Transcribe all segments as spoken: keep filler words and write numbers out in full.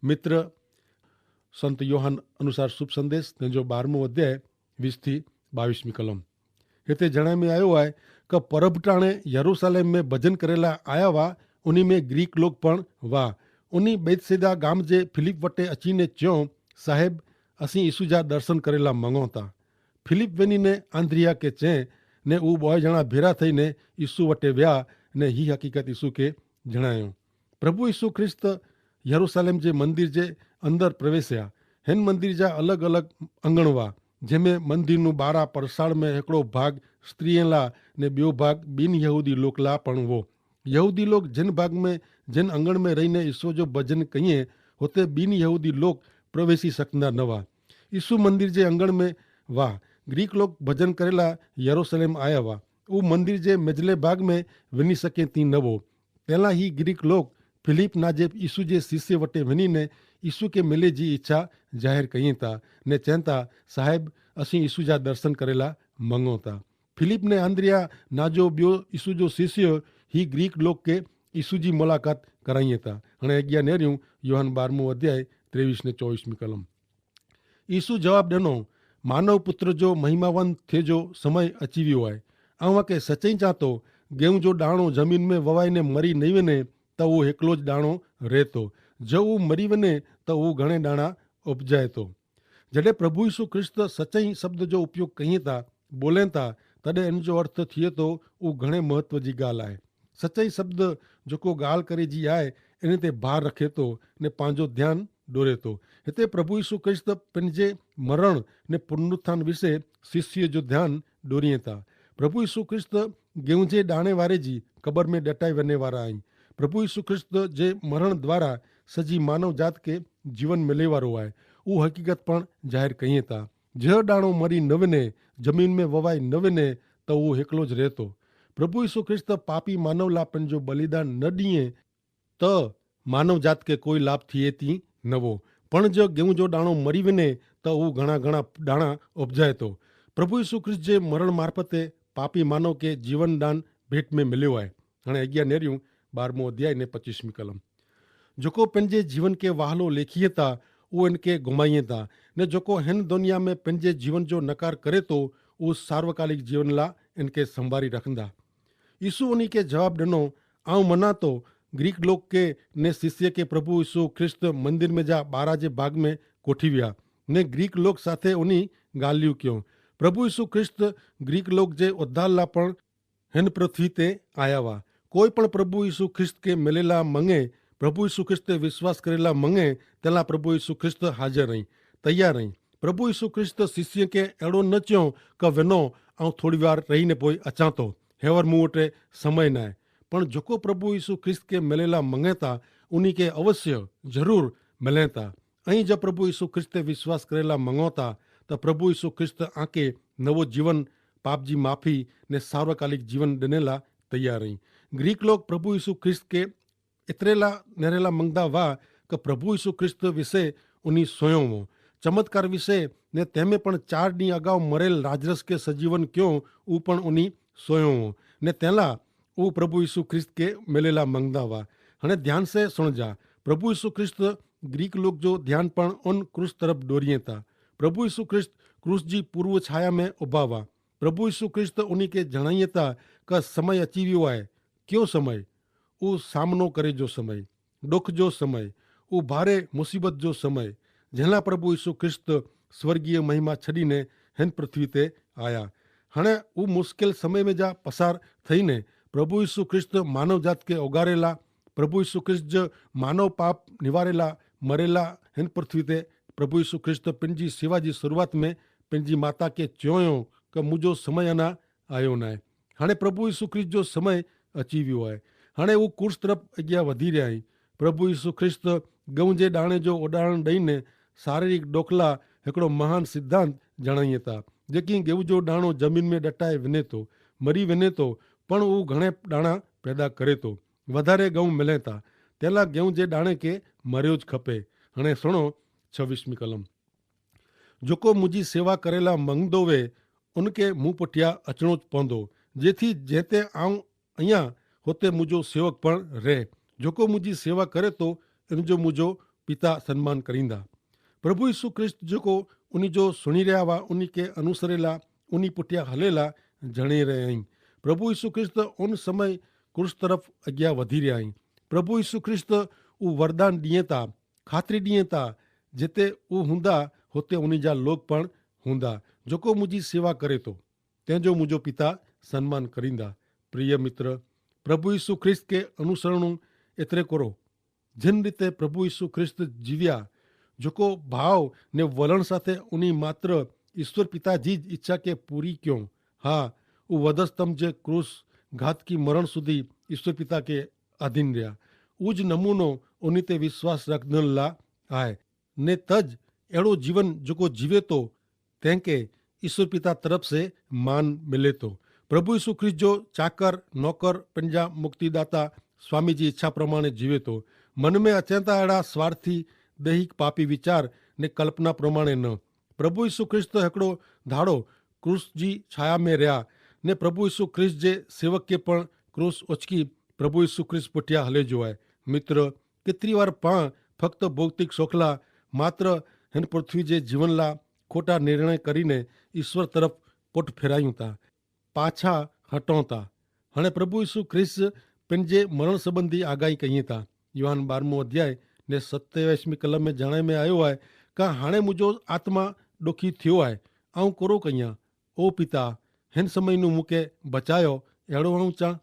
મિત્ર, સંત યોહાન અનુસાર શુભ સંદેશ તેનો બારમો અધ્યાય વીસ થી બાવીસમી કલમ. હેતા જણાયમે આયો હૈ, કે પરભટાણે યરુસાલેમ મેં ભજન કરેલા આયા વા. ઉની મેં ગ્રીક લોગ પણ વા. ઉની બૈતસૈદા ગામ જે ફિલિપ વટે અચીને ચ્યો, સાહેબ, અસી ઈસુ જા દર્શન કરેલા મંગો તા. ફિલિપ વેની ને આંદ્રિયા કે ચે, ને ઉ બોય જણા ભેરા થઈ ને ઈસુ વટે વ્યા, ને હી હકીકત ઈસુ કે જણાયો. પ્રભુ ઈસુ ખ્રિસ્ત યરુસાલેમ જે મંદિર જે અંદર પ્રવેશ્યા. હેન મંદિર જા અલગ અલગ અંગણવા, જેમે મંદિરનું બારા પરસાળ મેં હેકડો ભાગ સ્ત્રીએલા ને બ્યો ભાગ બિનયહૂદી લોકલા પણ વો. યહૂદી લોક જેન ભાગ મેં જેન અંગણ મેં રહીને ઈસુ જો ભજન કહિયે, હોતે બિનયહૂદી લોક પ્રવેશી સકતા નવા. ઈસુ મંદિર જે અંગણ મેં વાહ. ગ્રીક લોક ભજન કરેલા યરુસાલેમ આયા વાહ. ઉ મંદિર જે મેજલે ભાગ મેં વિની સકે તી નવો. તેલા હી ગ્રીક લોક ફિલિપ ના જે ઈસુ જે શિષ્ય વટે વિની ને ઈસુ કે મિલે જી ઇચ્છા જાહેર કહિયે તા, ને ચેંતા, સાહેબ, અસી ઈસુ જા દર્શન કરેલા મંગો તા. ફિલિપ ને આંદ્રિયા ના જો બ્યો ઈસુ જો શિષ્ય હી ગ્રીક લોક કે ઈસુ જી મુલાકાત કરાઈ તા. હણે અગિયા નેર્યું. યોહાન બારમો અધ્યાય ત્રેવીસ ને ચોવીસમી કલમ. ઈસુ જવાબ દેનો, માનવ પુત્ર જો મહિમાવન થે જો સમય અચીવ્યો આય. આવા કે સચઈ ચાતો, ગેઉં જો ડાણો જમીન મેં વવાઈ ને મરી નહીં વેને, તો ઉ હેકલો જ ડાણો રહેતો. જો ઉ મરી વેને, તો ઉ ઘણે ડાણા ઉપજાય તો. જડે પ્રભુ ઈસુ ખ્રિસ્ત સચ્ચાઈ શબ્દ જો ઉપયોગ કહિયે તા, બોલે તા, તદે એન જો અર્થ થિયે તો ઉં ઘણે મહત્વ જી ગાલ આય. સચ્ચાઈ શબ્દ જોકો ગાલ કરે જી આય, એન તે ભાર રખે તો ને પાંજો ધ્યાન ડોરે તો. હેતા પ્રભુ ઈસુ ખ્રિસ્ત પેનજે મરણ ને પુનરુત્થાન વિશે શિષ્ય જો ધ્યાન ડોરિયે તા. પ્રભુ ઈસુ ખ્રિસ્ત ગેઉંજે ડાણે વારે જી કબર મેં ડટાઈ વેને વારા આઈ. પ્રભુ ઈસુ ખ્રિસ્ત જે મરણ દ્વારા સજી માનવ જાત કે જીવન મેલે વારો આય, ઉહ હકીકત પણ જાહેર કહિયે તા. જે ડાણો મરી નવેને, જમીન મેં વવાઈ નવેને, તો ઉહ હેકલો જ રહેતો. પ્રભુ ઈસુ ખ્રિસ્ત પાપી માનવ લાપન જો બલિદાન ન દિયે, તો માનવ જાત કે કોઈ લાભ થિયે તી નવો. પણ જો ગેઉં જો ડાણો મરી વેને, તો ઉહ ઘણા ઘણા ડાણા ઉપજાય તો. પ્રભુ ઈસુ ખ્રિસ્ત જે મરણ મારફતે પાપી માનવ કે જીવન દાન ભેટ મેં મેલ્યો આય. હણે અગિયા નેર્યું, બારમો અધ્યાય ને પચ્ચીસમી કલમ. જોકો પેનજે જીવન કે વહાલો લેખીએ તા, ઉહ એનકે ઘુમાઈએ તા. ને જોકો હેન દનિયા મેં પેનજે જીવન જો નકાર કરે તો, ઉહ સાર્વકાલિક જીવન લા એનકે સંભારી રખંદા. ઈસુ ઉની કે જવાબ દનો, આઉં મના તો. ગ્રીક લોક કે ને શિષ્ય કે પ્રભુ ઈસુ ખ્રિસ્ત મંદિર મેં જા બારા જે ભાગ મેં કોઠી વ્યા, ને ગ્રીક લોક સાથે ઉની ગાલિયું ક્યો. પ્રભુ ઈસુ ખ્રિસ્ત ગ્રીક લોક જે ઉદ્ધાર લા પણ હેન પૃથ્વી તે આયા વા. કોઈ પણ પ્રભુ ઈસુ ખ્રિસ્ત કે મેલેલા મંગે, પ્રભુ ઈસુ ખ્રિસ્ત તે વિશ્વાસ કરેલા મંગે, તેલા પ્રભુ ઈસુ ખ્રિસ્ત હાજર રહી, તૈયાર રહી. પ્રભુ ઈસુ ખ્રિસ્ત શિષ્ય કે એડો ન ચ્યો કે વેનો, આઉં થોડી વાર રહી ને પોય અચાંતો, હેવર મુવટે સમય નાય. પણ જોકો પ્રભુ ઈસુ ખ્રિસ્ત કે મેલેલા મંગેતા, ઉની કે અવશ્ય જરૂર મેલેતા. અહીં જો પ્રભુ ઈસુ ખ્રિસ્ત તે વિશ્વાસ કરેલા મંગોતા, તો પ્રભુ ઈસુ ખ્રિસ્ત આંકે નવો જીવન, પાપજી માફી ને સાર્વકાલિક જીવન દનેલા તૈયાર હૈં. ગ્રીક લોક પ્રભુ ઈસુ ખ્રિસ્ત કે એતરેલા નેરેલા મંગદા વા, કે પ્રભુ ઈસુ ખ્રિસ્ત વિશે ઉની સોયો વો, ચમત્કાર વિશે, ને તેમે પણ ચાર દિન અગાઉ મરેલ રાજરસ કે સજીવન ક્યો, ઉપણ ઉની સોયો વો, ને તેલા ઉહ પ્રભુ ઈસુ ખ્રિસ્ત કે મેલેલા મંગદા વા. હણે ધ્યાન સે સુણ જા. પ્રભુ ઈસુ ખ્રિસ્ત ગ્રીક લોક જો ધ્યાન પણ ઉન ક્રૂસ તરફ ડોરિયે તા. પ્રભુ ઈસુ ખ્રિસ્ત ક્રૂસ જી પૂર્વ છાયા મેં ઉભા વા. પ્રભુ ઈસુ ખ્રિસ્ત ઉની કે જણાયે તા, કે સમય અચીવ્યો આય. ક્યો સમય? ઉહ સામનો કરે જો સમય, ડોખ જો સમય, ઉહ ભારે મુસીબત જો સમય, જેલા પ્રભુ ઈસુ ખ્રિસ્ત સ્વર્ગીય મહિમા છડી ને હેન પૃથ્વી તે આયા. હણે ઉહ મુશ્કેલ સમય મેં જા પસાર થઈ ને પ્રભુ ઈસુ ખ્રિસ્ત માનવ જાત કે ઓગારેલા, પ્રભુ ઈસુ ખ્રિસ્ત જે માનવ પાપ નિવારેલા, મરેલા હેન પૃથ્વી તે. પ્રભુ ઈસુ ખ્રિસ્ત પેનજી સેવા જી શરૂઆત મેં પેનજી માતા કે ચ્યોંયો, કે મુજો સમય અના આયો નાય. હણે પ્રભુ ઈસુ ખ્રિસ્ત જો સમય અચીવ્યો આય. હણે ઉં કુર્સ તરફ અગિયા વધી રહ્યા હૈં. પ્રભુ ઈસુ ખ્રિસ્ત ગઉં જે ડાણે જો ઉદાહરણ દઈને શારીરિક ડોખલા હેકડો મહાન સિદ્ધાંત જણાઈ હતા. જેકી ગેઉં જો ડાણો જમીન મેં ડટાય વેને તો, મરી વેને તો, પણ ઉં ઘણે ડાણા પેદા કરે તો, વધારે ગઉં મેલે તા. તેલા ગેઉં જે ડાણે કે મર્યો જ ખપે. હણે સુણો, છવીસમી કલમ. જોકો મુજી સેવા કરેલા મંગદો વે, ઉનકે મું પઠ્યા અચણો જ પોંદો, જેથી જેતે આઉં અહિયા હોતે મુજો સેવક પણ રહે. જોકો મુજી સેવા કરે તો, એન જો મુજો પિતા સન્માન કરીંદા. પ્રભુ ઈસુ ખ્રિસ્ત જોકો ઉની જો સુણી રહ્યા વા ઉની કે અનુસરેલા ઉની પુઠ્યા હલેલા જણે રહ્યા હૈં. પ્રભુ ઈસુ ખ્રિસ્ત ઉન સમય ક્રૂસ તરફ અગિયા વધી રહ્યા હૈં. પ્રભુ ઈસુ ખ્રિસ્ત ઉં વરદાન દિયેતા, ખાતરી દિયેતા, જેતે ઉં હુંદા હોતે ઉની જા લોગ પણ હુંદા. જોકો મુઝે સેવા કરે તો તેનજો મુઝે પિતા સન્માન કરીંદા. પ્રિય મિત્ર, પ્રભુ ઈસુ ખ્રિસ્ત કે અનુસરણું એતરે કરો. જેન રીતે પ્રભુ ઈસુ ખ્રિસ્ત જીવ્યા, જોકો ભાવ ને વલણ સાથે ઉની માત્ર ઈસ્વર પિતા જી જ ઈચ્છા કે પૂરી ક્યો. હા, ઉવધસ્તંભ જે ક્રૂસ ઘાતકી મરણ સુધી ઈસ્વર પિતા કે આધીન રહ્યા. ઉજ નમૂનો ઉની તે વિશ્વાસ રાખદન લા આય. ને તજ એડો જીવન જોકો જીવે તો તેન કે ઈસુ પિતા તરફ સે માન મિલે તો. પ્રભુ ઈસુ ખ્રિસ્ત જો ચાકર નોકર પંજા મુક્તિદાતા સ્વામી જી ઈચ્છા પ્રમાણે જીવે તો. મન મેં અચેતા એડા સ્વાર્થી દૈહિક પાપી વિચાર ને કલ્પના પ્રમાણે ન. પ્રભુ ઈસુ ખ્રિસ્ત હેકડો ધાડો ક્રૂસ જી છાયા મેં રહ્યા. ને પ્રભુ ઈસુ ખ્રિસ્ત જે સેવકે પણ ક્રૂસ ઓચકી પ્રભુ ઈસુ ખ્રિસ્ત પુઠ્યા હલે જોવાય. મિત્ર, કેતરી વાર પાં ફક્ત ભૌતિક સોખલા માત્ર હેન પૃથ્વી જે જીવનલા ખોટા નિર્ણય કરીને ઈસ્વર તરફ પોટ ફેરાયું તા, પાછા હટોતા. હણે પ્રભુ ઈસુ ખ્રિસ્ત પેનજે મરણ સંબંધી આગાહી કહિયે તા. યોહાન બારમો અધ્યાય ને સત્યાવીસમી કલમ મેં જણાય મેં આયો આય, કા હણે મુજો આત્મા ડોખી થયો આય. આઉં કરો કહિયા, ઓ પિતા, હેન સમયનું મુકે બચાયો એડો આઉં ચા.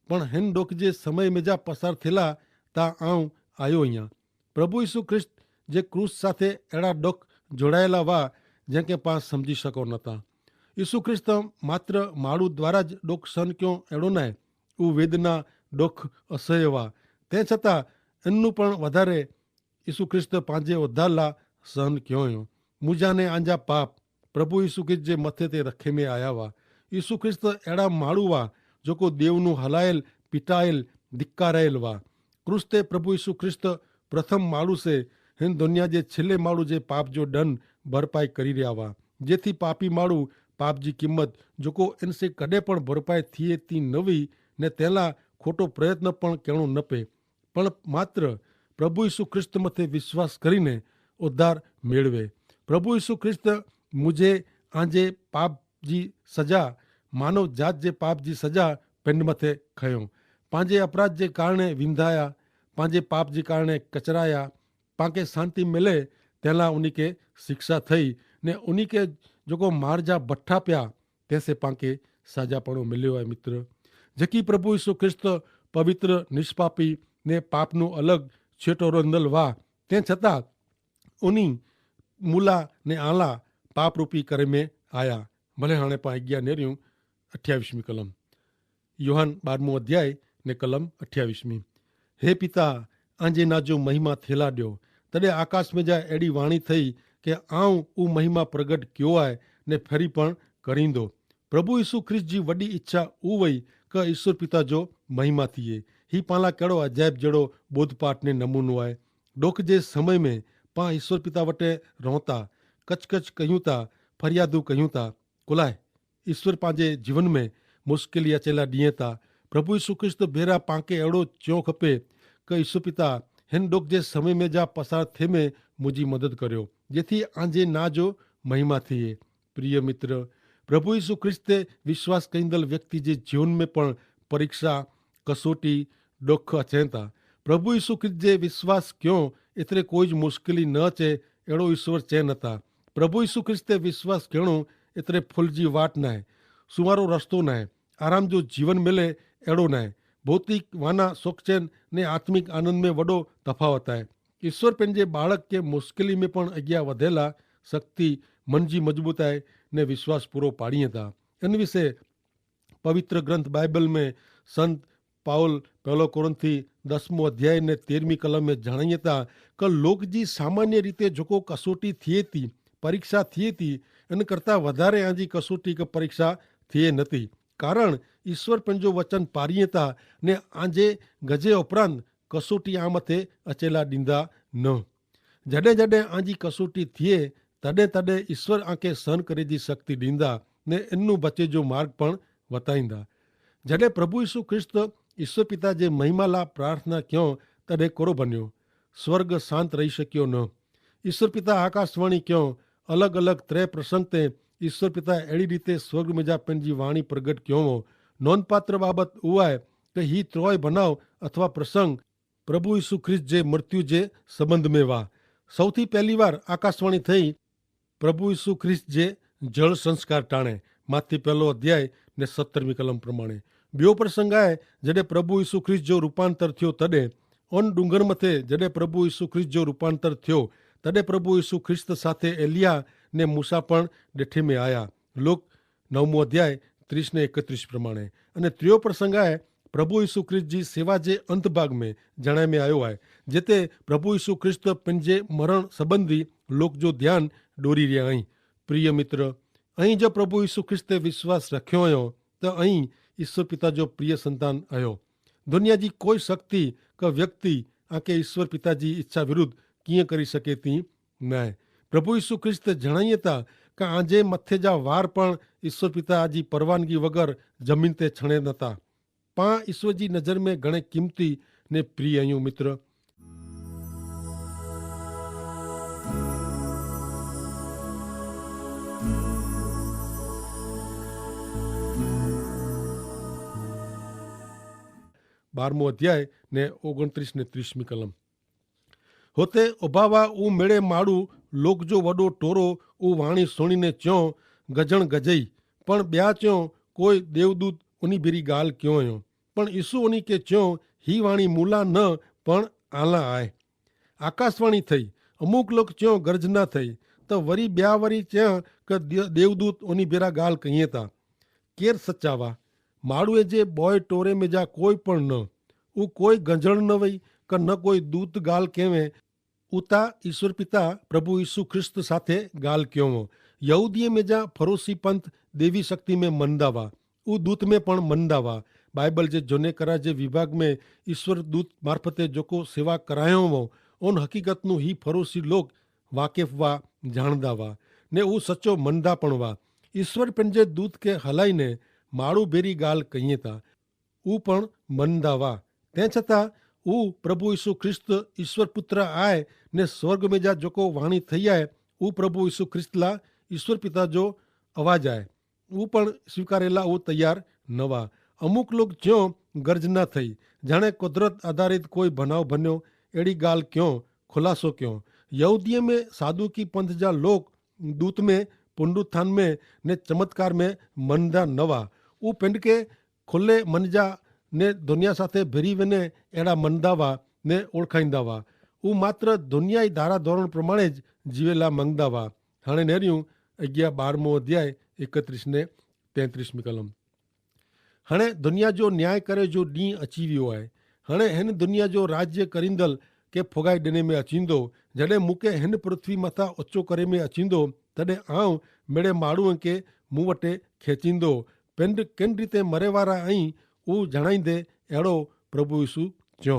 પણ હેન ડોખ જે સમય મેં જા પસાર થેલા તા આઉં આયો અહિયા. પ્રભુ ઈસુ ખ્રિસ્ત જે ક્રૂસ સાથે એડા ડોખ જોડાયેલા વા જે કે પાં સમઝી શકો નતા. ઈસુ ખ્રિસ્ત માત્ર માડૂ દ્વારા જ ડોખ સહન ક્યો એડો નાય. ઉવેદના ડોખ અસહ્ય વા, તે છતાં એનનું પણ વધારે ઈસુ ખ્રિસ્ત પાંજે ઓધારલા સહન ક્યો યો. મુઝાને આંજા પાપ પ્રભુ ઈસુ ખ્રિસ્ત જે મતે તે રખે મેં આયા વા. ઈસુ ખ્રિસ્ત એડા માડૂ વા જોકો દેવનું હલાયેલ, પિટાયેલ, ધિક્કારાયેલ વા. ક્રૂસ તે પ્રભુ ઈસુ ખ્રિસ્ત પ્રથમ માડૂ સે હેન દુનિયા જે છેલ્લે માડૂ જે પાપ જો દંડ ભરપાઈ કરી રહ્યા વા. જેથી પાપી માડૂ પાપ જી કિંમત જોકો એન સે કદે પણ ભરપાઈ થિયે તી નવી ને તેલા ખોટો પ્રયત્ન પણ કહેણો નપે, પણ માત્ર પ્રભુ ઈસુ ખ્રિસ્ત મતે વિશ્વાસ કરીને ઉદ્ધાર મેળવે. પ્રભુ ઈસુ ખ્રિસ્ત મુઝે આંજે પાપ જી સજા, માનવ જાત જે પાપ જી સજા પેંડ મતે ખયો. પાંજે અપરાધ જે કારણે વિંધાયા, પાંજે પાપ જે કારણે કચરાયા. પાંકે શાંતિ મેલે તેલા ઉની કે શિક્ષા થઈ, ને ઉની કે જોકો માર જા ભઠ્ઠા પ્યા તેસે પાંકે સાજાપણો મિલ્યો આય. મિત્ર, જેકી પ્રભુ ઈસુ ખ્રિસ્ત પવિત્ર, નિષ્પાપી ને પાપનું અલગ છેટો રોંધલ વાહ, તે છતાં ઉની મુલા ને આલા પાપરૂપી કરે મેં આયા. ભલે હાણે પાં અજ્ઞા નેર્યું. અઠ્યાવિશ મી કલમ, યોહાન બારમું અધ્યાય ને કલમ અઠ્યાવિશ મી. હે પિતા, આંજે ના જો મહિમા થેલા દ્યો. તદે આકાશ મેં જા એડી વાણી થઈ કે આઉં ઉં મહિમા પ્રગટ ક્યો આય ને ફરી પણ કરીંદો. પ્રભુ ઈસુ ખ્રિસ્ત જી વડી ઇચ્છા ઉવય કે ઈસુ પિતા જો મહિમા થિયે. હી પાલા કેડો અજાયબ જેડો બોધપાઠ ને નમૂનો આય. ડોખ જે સમય મેં પાં ઈસુ પિતા વટે રોતા, કચકચ કહ્યું તા, ફરિયાદુ કહ્યું તા. કોલાય ઈસુ પાંજે જીવન મેં મુશ્કેલી અચેલા દિયે તા. પ્રભુ ઈસુ ખ્રિસ્ત ભેરા પાંકે એડો ચ્યો ખપે કે ઈસુ પિતા, હેન ડોખ જે સમય મેં જા પસાર થે મેં મુજી મદદ કર્યો, જેથી આંજે ના જો મહિમા થિયે. પ્રિય મિત્ર, પ્રભુ ઈસુ ખ્રિસ્ત તે વિશ્વાસ કઈંદલ વ્યક્તિ જે જીવન મેં પણ પરીક્ષા, કસોટી, ડોખ અચેતા. પ્રભુ ઈસુ ખ્રિસ્ત જે વિશ્વાસ ક્યો એતરે કોઈ જ મુશ્કેલી ન છે એડો ઈસુ ચે નતા. પ્રભુ ઈસુ ખ્રિસ્ત તે વિશ્વાસ કહેણો એતરે ફુલ જી વાટ નાય, સુવારો રસ્તો નાય, આરામ જો જીવન મેલે એડો નાય. ભૌતિક વાના સોખચેન ને આત્મિક આનંદ મેં વડો તફાવત આય. ઈસુ પેનજે બાળક કે મુશ્કેલી મેં પણ અગિયા વધેલા શક્તિ, મન જી મજબૂતાઈ ને વિશ્વાસ પૂરો પાડી હતા. એન વિશે પવિત્ર ગ્રંથ બાઈબલ મેં સંત પાઉલ પહેલો કોરિંથી દસમો અધ્યાય ને તેરમી કલમ મેં જણાઈ હતા કે લોક જી સામાન્ય રીતે જોકો કસોટી થિયે તી, પરીક્ષા થિયે તી, એન કરતા વધારે આજી કસોટી કે પરીક્ષા થિયે નથી. કારણ ઈસુ પેનજો વચન પારી હતા ને આજે ગજે ઉપરાંત કસોટી આમ થે અચેલા દીંદા ન. જડે જડે આજી કસોટી થિયે તદે તદે ઈસુ આંકે સહન કરે જી શક્તિ દીંદા ને એનનું બચે જો માર્ગ પણ વતાઈંદા. જડે પ્રભુ ઈસુ ખ્રિસ્ત ઈસુ પિતા જે મહિમાલા પ્રાર્થના ક્યો તદે કોરો બન્યો. સ્વર્ગ શાંત રહી શક્યો ન. ઈસ્વર પિતા આકાશવાણી ક્યો. અલગ અલગ ત્રે પ્રસંગ તે ઈસ્વર પિતા એડી રીતે સ્વર્ગ મેં જા પેનજી વાણી પ્રગટ ક્યો હો. નોંધપાત્ર બાબત ઉઆય કે હી ત્રોય ભનાવ અથવા પ્રસંગ પ્રભુ ઈસુ ખ્રિસ્ત જે મૃત્યુ જે સંબંધ મેં વા. સૌથી પહેલી વાર આકાશવાણી થઈ પ્રભુ ઈસુ ખ્રિસ્ત જે જળ સંસ્કાર ટાણે. માથે પહેલો અધ્યાય ને સત્તરમી કલમ પ્રમાણે. બ્યો પ્રસંગ આય, જડે પ્રભુ ઈસુ ખ્રિસ્ત જો રૂપાંતર થયો તદે અન ડુંગર મતે જડે પ્રભુ ઈસુ ખ્રિસ્ત જો રૂપાંતર થયો તદે પ્રભુ ઈસુ ખ્રિસ્ત સાથે એલિયા ને મૂસા પણ ડેઠે મેં આયા. લોક નવમો અધ્યાય ત્રીસ ને એકત્રીસ પ્રમાણે. અને ત્રિયો પ્રસંગ આય, પ્રભુ ઈસુ ખ્રિસ્ત જી સેવા જે અંતભાગ મેં જણાય મેં આયો આય, જેતે પ્રભુ ઈસુ ખ્રિસ્ત પેનજે મરણ સંબંધી લોક જો ધ્યાન ડોરી રહ્યા અહીં. પ્રિય મિત્ર, અહીં જો પ્રભુ ઈસુ ખ્રિસ્તે વિશ્વાસ રખ્યો અયો, તો અહીં ઈસુ પિતા જો પ્રિય સંતાન અયો. દુનિયા જી કોઈ શક્તિ કે વ્યક્તિ આકે ઈસ્વર પિતા જી ઇચ્છા વિરુદ્ધ કિયાં કરી શકે તી? નાય. પ્રભુ ઈસુ ખ્રિસ્ત જણાયે તા કે આજે મથે જા વાર પણ ઈસ્વર પિતા આજી પરવાનગી વગર જમીન તે છણે નતા. પા ઈસ્વર જી નજર મેં ઘણે કિંમતી ને પ્રિય અયું મિત્ર. બારમો અધ્યાય ને ઓગણત્રીસ ને ત્રીસમી કલમ. હોતે ઉભાવા ઉમેડે માડૂ લોક જો વડો ટોરો ઉવાણી સુણીને ચ્યો, ગજણ ગજઈ. પણ બ્યા ચ્યો, કોઈ દેવદૂત ઉની ભેરી ગાલ ક્યો અયો? પણ ઈસુ ઉની કે ચ્યો, હી વાણી મૂલા ન, પણ આલા આય. આકાશવાણી થઈ. અમુક લોક ચ્યો, ગર્જના થઈ. તો વરી બ્યા વરી ચ્યા કે દેવદૂત ઉની ભેરા ગાલ કહિયે તા. કેર સચ્ચાવા? માડૂએ જે બોય ટોરે મેં જા કોઈ પણ ન. ઉં કોઈ ગંજણ ન વય કે ન કોઈ દૂત ગાલ કહેવે. ઉતા ઈસ્વર પિતા પ્રભુ ઈસુ ખ્રિસ્ત સાથે ગાલ કહેવો. યહૂદીએ મેં જા ફરોશી પંથ દેવી શક્તિ મેં મનદા વા. ઉં દૂત મેં પણ મનદા વા. બાઈબલ જે જોને કરા જે વિભાગ મેં ઈસ્વર દૂત મારફતે જોકો સેવા કરાયો વો, ઉન હકીકતનું હી ફરોશી લોક વાકેફ વા, જાણદા વા, ને ઉં સચો મનદા પણ વા. ઈસ્વર પેનજે દૂત કે હલાઈ ને માડૂ ભેરી ગાલ કહિયે તા. ઉપણ મનદા વા. તે છતાં ઉં પ્રભુ ઈસુ ખ્રિસ્ત ઈસ્વર પુત્ર આય ને સ્વર્ગ મેં જા જોકો વાણી થઈ આય, ઉં પ્રભુ ઈસુ ખ્રિસ્ત લા ઈસ્વર પિતા જો અવાજ આય, ઉપણ સ્વીકારેલા ઉં તૈયાર નવા. અમુક લોક જ્યો ગર્જના થઈ, જાણે કુદરત આધારિત કોઈ ભનાવ ભન્યો એડી ગાલ ક્યો, ખુલાસો ક્યો. યહૂદીય મેં સાદુકી પંથ જા લોક દૂત મેં પુનરુત્થાન મેં ને ચમત્કાર મેં મનદા નવા. ઉપેંડ કે ખુલ્લે મનજા ને દુનિયા સાથે ભેરી વેને એડા મનદા વા ને ઓળખાઈંદા વા. ઉં માત્ર દુનિયાઈ ધારા ધોરણ પ્રમાણે જ જીવેલા મંગદા વા. હણે નેર્યું અગિયા બારમો અધ્યાય એકત્રીસ ને તેત્રીસમી કલમ. હણે દુનિયા જો ન્યાય કરે જો દી અચીવ્યો આય. હણે હેન દુનિયા જો રાજ્ય કરીંદલ કે ફોગાઈ દેને મેં અચીંદો. જડે મુકે હેન પૃથ્વી માથા ઓચો કરે મેં અચીંદો, તદે આવ મેડે માડૂ કે મુવટે ખેંચીંદો. પેંડ કેન રીતે મરેવારા અહીં ઉં જણાઈંદે એડો પ્રભુ ઈસુ જો.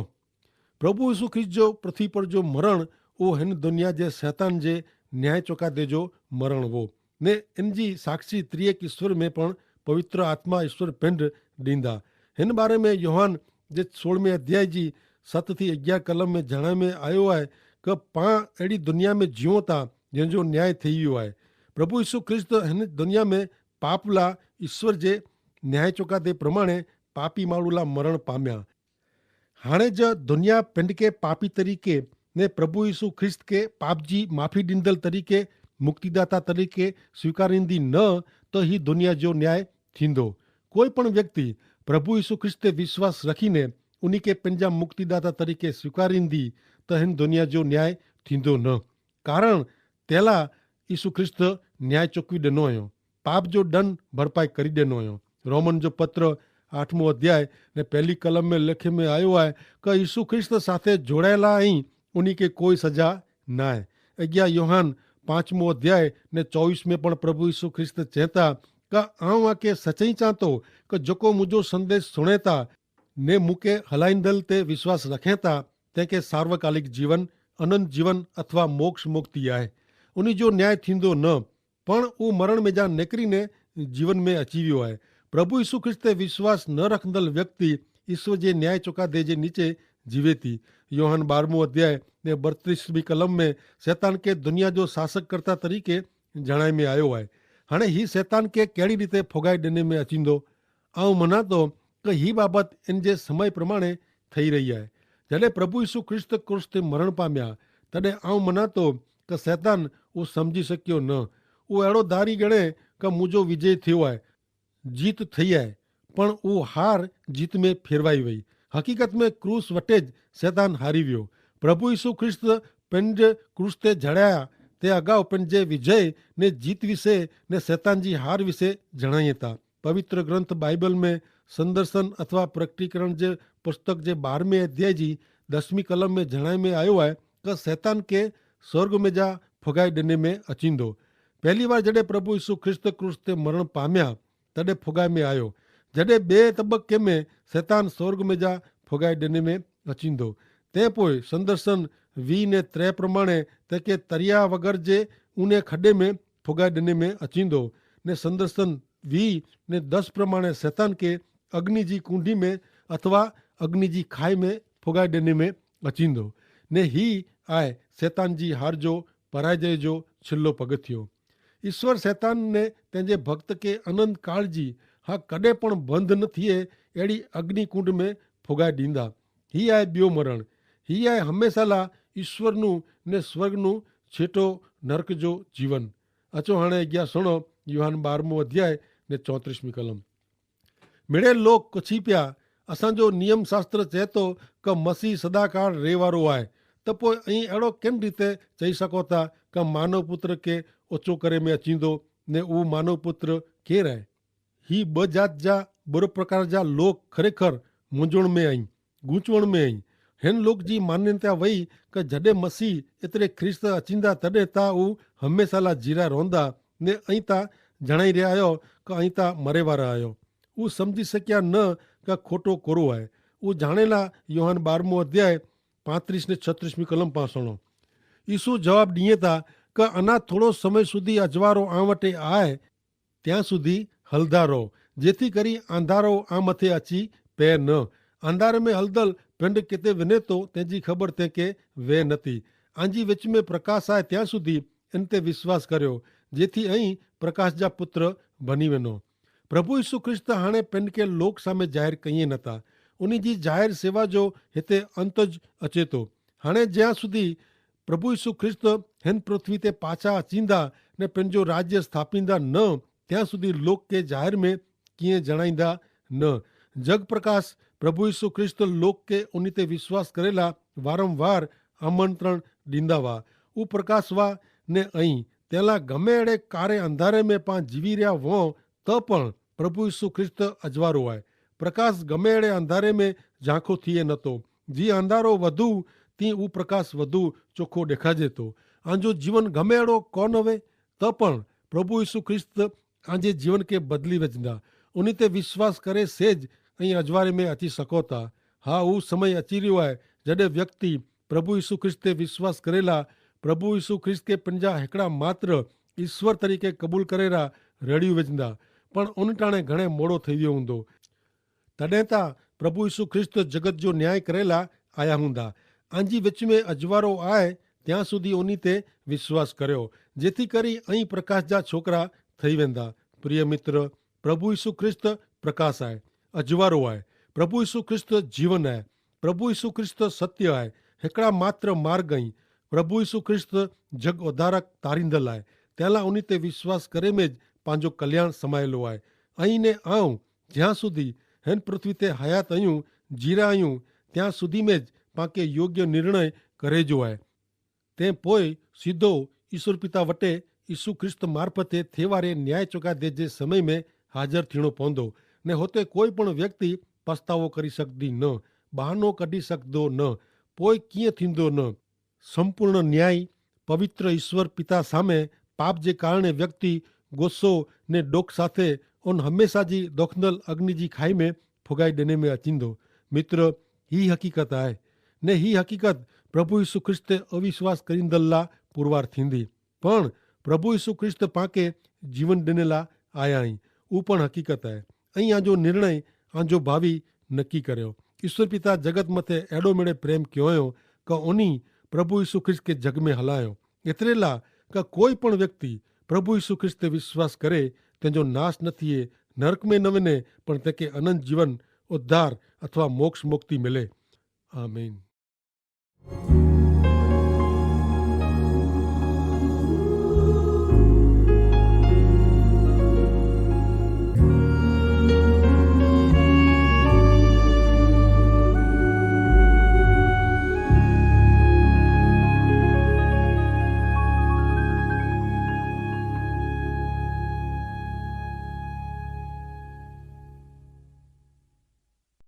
પ્રભુ ઈસુ ખ્રિસ્ત જો પૃથ્વી પર જો મરણ ઉં હેન દુનિયા જે સૈતાન જે ન્યાય ચોકા દેજો મરણ વો. ને એનજી સાક્ષી ત્રિયેક ઈસ્વર મેં પણ પવિત્ર આત્મા ઈસ્વર પેંડ દીંદા. હેન બારે મેં યોહાન જે સોળમે અધ્યાય જી સત થી અગિયાર કલમ મેં જણાય મેં આયો આય, કે પાં એડી દુનિયા મેં જીવો તા જેન જો ન્યાય થઈ વ્યો આય. પ્રભુ ઈસુ ખ્રિસ્ત હેન દુનિયા મેં પાપલા ઈસ્વર જે ન્યાય ચોકા તે પ્રમાણે પાપી માળુલા મરણ પામ્યા. હાણે જ દુનિયા પેંડકે પાપી તરીકે ને પ્રભુ ઈસુ ખ્રિસ્ત કે પાપજી માફી દીંદલ તરીકે મુક્તિદાતા તરીકે સ્વીકારીંદી ન, તો હી દુનિયા જો ન્યાય થીંદો. કોઈ પણ વ્યક્તિ પ્રભુ ઈસુ ખ્રિસ્ત તે વિશ્વાસ રખીને ઉની કે પેંજા મુક્તિદાતા તરીકે સ્વીકારીંદી, તો હેન દુનિયા જો ન્યાય થીંદો ન. કારણ તેલા ઈસુ ખ્રિસ્ત ન્યાય ચોકવી દેનો અયો, પાપ જો દન ભરપાઈ કરી દેનો અયો. રોમન જો પત્ર આઠમો અધ્યાય ને પહેલી કલમ મેં લેખે મેં આયો આય, કે ઈસુ ખ્રિસ્ત સાથે જોડાયેલા અહીં ઉની કે કોઈ સજા નાય. અગિયા યોહાન પાંચમો અધ્યાય ને ચોવીસ મેં પણ પ્રભુ ઈસુ ખ્રિસ્ત ચેતા, કે આઉં આકે સચાઈ ચાંતો, કે જોકો મુજો સંદેશ સુણેતા ને મુકે હલાઈંદલ તે વિશ્વાસ રખેતા, તેંકે સાર્વકાલિક જીવન, અનંત જીવન અથવા મોક્ષ મુક્તિ આય. ઉની જો ન્યાય થીંદો ન. પણ ઉં મરણ મેં જા નેકરી ને જીવન મેં અચીવ્યો આય. પ્રભુ ઈસુ ખ્રિસ્ત તે વિશ્વાસ ન રખંદલ વ્યક્તિ ઈસુ જે ન્યાય ચોકા દેજે નીચે જીવેતી. યોહાન બારમો અધ્યાય તે બત્રીસમી કલમ મેં સેતાન કે દુનિયા જો સાસક કરતા તરીકે જણાઈ મેં આયો હૈ. હણે હી સેતાન કે કેડી રીતે ફોગાઈ દેને મેં અચીંદો? આઉં મનાતો કે હી બાબત એન જે સમય પ્રમાણે થઈ રહી હૈ. જડે પ્રભુ ઈસુ ખ્રિસ્ત ક્રૂસ તે મરણ પામ્યા, તદે આઉં મનાતો કે સેતાન ઉસ સમઝી શક્યો ન. ઉસ એડો ધારી ગણે કે મુજો વિજય થયો હૈ, જીત થઈ હૈ, પણ ઉહ હાર જીત મેં ફેરવાઈ વય. હકીકત મેં ક્રૂસ વટે જ સેતાન હારી વ્યો. પ્રભુ ઈસુ ખ્રિસ્ત પેનજે ક્રૂસ તે જણાયા તે અગાઉ પેનજે વિજય ને જીત વિશે ને સેતાન જી હાર વિશે જણાયે તા. પવિત્ર ગ્રંથ બાઈબલ મેં સંદર્શન અથવા પ્રકટીકરણ જે પુસ્તક જે બારમે અધ્યાય જી દસમી કલમ મેં જણાય મેં આયો હૈ કે સેતાન કે સ્વર્ગ મેં જા ફગાઈ દેને મેં અચીંદો. પહેલી વાર જડે પ્રભુ ઈસુ ખ્રિસ્ત ક્રૂસ તે મરણ પામ્યા તદે ફોગાઈ મેં આયો, જડે બે તબક્કે મેં સેતાન સ્વર્ગ મેં જા ફોગાઈ દેને મેં અચીંદો. તે પોય સંદર્શન વી ને ત્રે પ્રમાણે તે કે તરિયા વગર જે ઉને ખડે મેં ફોગાઈ દેને મેં અચીંદો, ને સંદર્શન વી ને દસ પ્રમાણે સેતાન કે અગ્નિ જી કૂંડી મેં અથવા અગ્નિ જી ખાઈ મેં ફોગાઈ દેને મેં અચીંદો. ને હી આય સેતાન જી હાર જો પરાજય જો છેલ્લો પગથિયો. ઈસ્વર સૈતાન ને તેનજે ભક્ત કે અનંતકાળ જી હા કદે પણ બંધ ન થિયે એડી અગ્નિકુંડ મેં ફોગાઈ દીંદા. હી આય બ્યો મરણ. હી આય હમેંસા લા ઈસ્વરનું ને સ્વર્ગનું છેટો નરક જો જીવન. અચો હાણે અગિયા સુણો. યોહાન બારમું અધ્યાય ને ચોત્રીસમી કલમ. મેડે લોક કછી પ્યા, અસાંજો નિયમશાસ્ત્ર ચેતો કે મસીહ સદાકાળ રહેવારો આય. તો પોય અહીં એડો કેન રીતે ચહી સકોતા કે માનવપુત્ર કે ઓચો કરે મેં અચીંદો? ને ઉ માનવપુત્ર કેર આય? હી બજાત જા બરો પ્રકાર જા લોક ખરેખર મુજોણ મેં અહીં ગૂંચવણ મેં અહીં. હેન લોક જી માન્યતા વય કે જડે મસીહ એતરે ખ્રિસ્ત અચીંદા તદે તા ઉ હમેંસા લા જીરા રોંદા, ને અહીં તા જણાઈ રહ્યા આયો કે અહીં તા મરેવારા આયો. ઉ સમઝી શક્યા ન કે ખોટો કોરો આય. ઉ જાણેલા. યોહાન બારમો અધ્યાય પાંત્રીસ ને છત્રીસમી કલમ પાસણો. ઈસુ જવાબ દિયે તા કે અના થોડો સમય સુધી અજવારો આંવટે આય ત્યાં સુધી હલદા રહો, જેથી કરી આંધારો આમતે અચી પે ન. આંધારે મેં હલદલ પેંડ કેતે વેને તો તેની ખબર તે કે વે નથી. આંજી વેચમે પ્રકાશ આય ત્યાં સુધી એન તે વિશ્વાસ કર્યો, જેથી અહીં પ્રકાશ જા પુત્ર ભની વેનો. પ્રભુ ઈસુ ખ્રિસ્ત હાણે પેંડ કે લોક સામે જાહેર કહિયે નતા. ઉની જી જાહેર સેવા જો હેતે અંત જ અચેતો. હાણે જ્યાં સુધી પ્રભુ ઈસુ ખ્રિસ્ત હેન પૃથ્વી તે પાછા અચીંદા ને પેનજો રાજ્ય સ્થાપીંદા ન, ત્યાં સુધી લોક કે જાહેર મેં કિંયે જણાઈંદા ન. જગ પ્રકાશ પ્રભુ ઈસુ ખ્રિસ્ત લોક કે ઉની તે વિશ્વાસ કરેલા વારંવાર આમંત્રણ દીંદા વા. ઉપ્રકાશ વા ને અહીં તેલા ગમે એડે કારે અંધારે મેં પાં જીવી રહ્યા વો તો પણ પ્રભુ ઈસુ ખ્રિસ્ત અજવારો આય. પ્રકાશ ગમે એડે અંધારે મેં ઝાંખો થિયે નતો. જી અંધારો વધુ તી ઉપ્રકાશ વધુ ચોખો દેખાજે તો. આંજો જીવન ગમે એડો કોન હવે તો પણ પ્રભુ ઈસુ ખ્રિસ્ત આંજે જીવન કે બદલી વજના. ઉની તે વિશ્વાસ કરે સે જ અહીં અજવારે મેં અચી સકોતા. હા ઉસ સમય અચી રહ્યો આય જડે વ્યક્તિ પ્રભુ ઈસુ ખ્રિસ્ત તે વિશ્વાસ કરેલા પ્રભુ ઈસુ ખ્રિસ્ત કે પંજા હેકડા માત્ર ઈસ્વર તરીકે કબૂલ કરેલા રડ્યું વજના. પણ ઉનટાણે ઘણે મોડો થઈ વ્યો ઊંધો. તદે તા પ્રભુ ઈસુ ખ્રિસ્ત જગત જો ન્યાય કરેલા આયા ઊંધા. આંજી વચ્ચમે અજવારો આય ત્યાં સુધી ઉની તે વિશ્વાસ કર્યો, જેથી કરી અહીં પ્રકાશ જા છોકરા થઈ વેંધા. પ્રિય મિત્ર, પ્રભુ ઈસુ ખ્રિસ્ત પ્રકાશ આય, અજવારો આય. પ્રભુ ઈસુ ખ્રિસ્ત જીવન આય. પ્રભુ ઈસુ ખ્રિસ્ત સત્ય આય. હેકડા માત્ર માર્ગ અહીં. પ્રભુ ઈસુ ખ્રિસ્ત જગ ઉધારક તારીંદલ આય. તેલા ઉની તે વિશ્વાસ કરે મેં જ પાંજો કલ્યાણ સમાયેલો આય. અહીં ને આવ જ્યાં સુધી હેન પૃથ્વી તે હયાત અયું જીરા અયું ત્યાં સુધી મેં જ પાંકે યોગ્ય નિર્ણય કરે જો આય. તે પોય સીધો ઈસુર પિતા વટે ઈસુ ખ્રિસ્ત મારફતે થેવારે ન્યાય ચોકાદે જે સમય મેં હાજર થીણો પોંધો. ને હોતે કોઈ પણ વ્યક્તિ પસ્તાવો કરી સકદી ન, બહાનો કઢી સકદો ન, પોય કિંય થીંદો ન. સંપૂર્ણ ન્યાય પવિત્ર ઈસ્વર પિતા સામે પાપ જે કારણે વ્યક્તિ ગોસ્સો ને ડોખ સાથે ઉન હમેંસા જી દોખનલ અગ્નિ જી ખાઈ મેં ફુગાઈ દેને મેં અચીંદો. મિત્ર, હી હકીકત આય. ને હી હકીકત પ્રભુ ઈસુ ખ્રિસ્તે અવિશ્વાસ કરીંદલ લા પુરવાર થીંદી. પણ પ્રભુ ઈસુ ખ્રિસ્ત પાંકે જીવન દેને લા આયા હી. ઉપણ હકીકત આય. અહીં આજો નિર્ણય આજો ભાવિ નક્કી કર્યો. ઈસુ પિતા જગત મતે એડો મેડે પ્રેમ ક્યોંયો કે ઉની પ્રભુ ઈસુ ખ્રિસ્ત કે જગ મેં હલાયો. એતરેલા કા કોઈ પણ વ્યક્તિ પ્રભુ ઈસુ ખ્રિસ્ત તે વિશ્વાસ કરે, તેનો નાશ ન થિયે, નરક મેં ન વેને, પણ તેંકે અનંત જીવન, ઉદ્ધાર અથવા મોક્ષ મુક્તિ મિલે. આમીન.